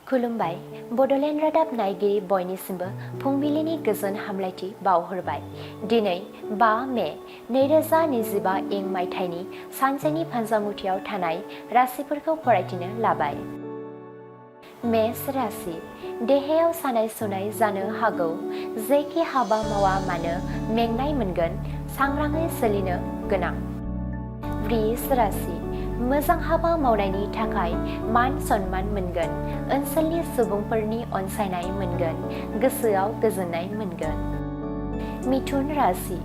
खुलुमबाय बड'लेण्ड रादाब नायगिरि बयनिसिमबो फुंबिलिनि गोजोन हामलायथि बावहरबाय। दिनै 5 मे 2025 इं मायथाइनि सानसेनि फान्जामुथियाव थानाय राशिफोरखौ फरायथिनो लाबाय। मेष राशि देहायाव सानाय सुनाय जानो हागौ। जेखि हाबा मावा मानो मेंनाय मोनगोन, सांग्राङै सोलिनो गोनां। वृष राशि मोजां हाबा मावनायनि थाखाय मान सन्मान मोनगोन। ओनसोलनि सुबुंफोरनि अनसायनाय मोनगोन। गोसोआव गोजोननाय मोनगोन। मिथुन राशि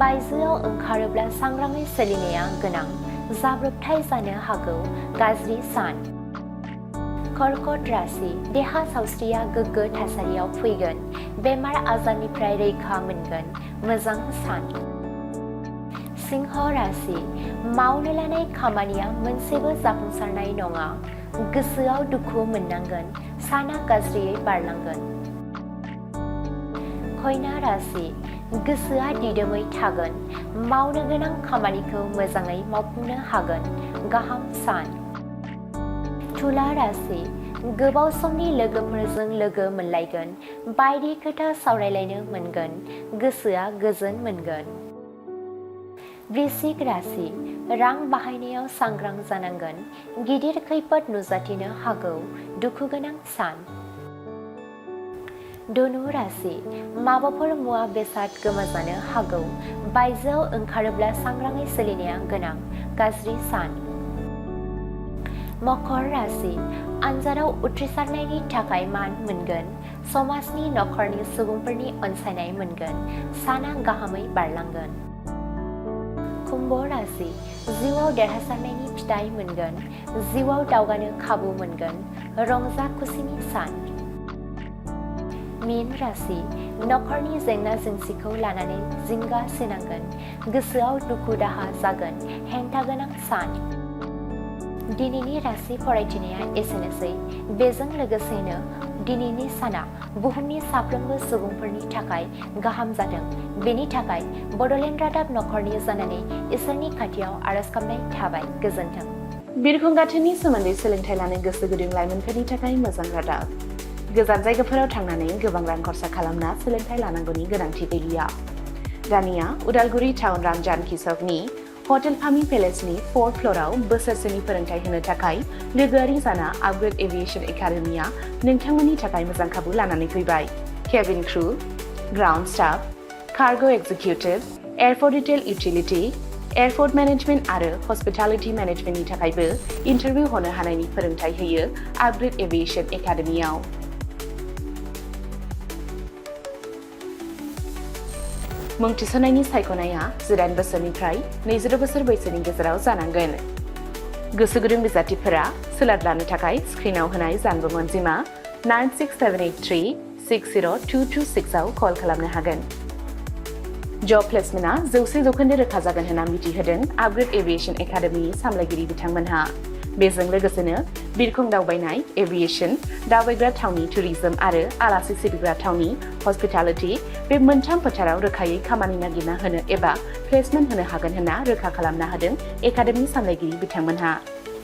बायजोआव ओंखारोब्ला सांग्राङै सोलिनाया गोनां। जाब्रबथाय जानो हागौ। गाज्रि सान। कर्कट राशि देहा सावस्रिया गोग्गो थासारियाव फैगोन। बेमार आजारनिफ्राय रैखा मोनगोन। मोजां सान। सिंह राशि मावनो लानाय खामानिया मोनसेबो जाफुंसारनाय नङा। गोसोआव दुखु मोननांगोन। साना गाज्रियै बारलांगोन। कन्या राशि गोसोआ दिदोमै थागोन। मावनो गोनां खामानिखौ मोजाङै मावफुंनो हागोन। गाहाम सान। तुला राशि गोबाव समनि लोगोफोरजों लोगो मोनलायगोन। बायदि खोथा सावरायलायनो मोनगोन। गोसोआ गोजोन मोनगोन। वृश्चिक राशि रां बाहायनायाव सांग्रां जानांगोन। गिदिर खैफोद नुजाथिनो हागौ। दुखुगोनां सान। धनु राशि माबाफोर मुवा बेसाद गोमाजानो हागौ। बायजोआव ओंखारोब्ला सांग्राङै सोलिनाया गोनां। गाज्रि सान। मकर राशि आनजादाव उथ्रिसारनायनि थाखाय मान मोनगोन। समाजनि नखरनि सुबुंफोरनि अनसायनाय मोनगोन। साना गाहामै बारलांगोन। कुम्भ राशि जिउआव देरहासारनायनि फिथाइ मोनगोन। जिउआव दावगानो खाबु मोनगोन। रंजा खुसिनि सान। मीन राशि नखरनि जेंना जेंसिखौ लानानै जिंगा सिनांगोन। गोसोआव दुखु दाहा जागोन। हेंथा गोनां सान। दिनैनि राशि फरायथिनाया एसेनोसै। बेजों लोगोसेनो दिनैनि साना बुहुमनि साफ्रोमबो सुबुंफोरनि थाखाय गाहाम जाथों। बेनि थाखाय बड'लेण्ड रादाब नखरनि जानानै इसोरनि खाथियाव आरज गाबनाय थाबाय। गोजोन्थों। बिरखं गाथोननि सोमोन्दै सोलोंथाइ लानो गोसो गुदुं लाइमोनफोरनि थाखाय मोजां रादाब। गोजान जायगाफोराव थांनानै गोबां रां खरसा खालामना सोलोंथाइ लानांगौनि गोनांथि गैलिया। दानिया उदालगुरि टाउन रामजानकि सकनि हटेल फामि पेलेसनि 4th फ्ल'राव बोसोरसेनि फोरोंथाय होनो थाखाय लोगोआरि जाना आपग्रेड एभिएशन एकाडेमिया नोंथांमोननि थाखाय मोजां खाबु लानानै फैबाय। Cabin crew, ground staff, cargo executive, airport retail utility, airport management आरो हस्पिटालिटी मेनेजमेन्टनि थाखायबो इन्टारभिउ होनो हानायनि फोरोंथाय होयो आपग्रेड एभिएशन एकाडेमियाव। मुं थिसननायनि सायख'नाया 18 बोसोरनिफ्राय 20 बोसोर बैसोनि गेजेराव जानांगोन। गोसो गुदुं बिजाथिफोरा सोलाद लानो थाखाय स्क्रिनाव होनाय जानबुं अनजिमा 9678360226 आव कल खालामनो हागोन। जब प्लेसमेन्टआ 100% रोखा जागोन होनना मिथिहोदों आपग्रेड एभिएशन एकाडेमिनि सामलायगिरि बिथांमोनहा। बेजों लोगोसेनो बिरखं दावबायनाय, एभिएशन, दावबायग्रा थावनि टुरिज्म आरो आलासि सिबिग्रा थावनि हस्पिटालिटी बे मोनथाम फोथाराव रोखायै खामानि नागिरना होनो एबा प्लेसमेन्ट होनो हागोन होनना रोखा खालामना होदों एकाडेमि सामलायगिरि बिथांमोनहा।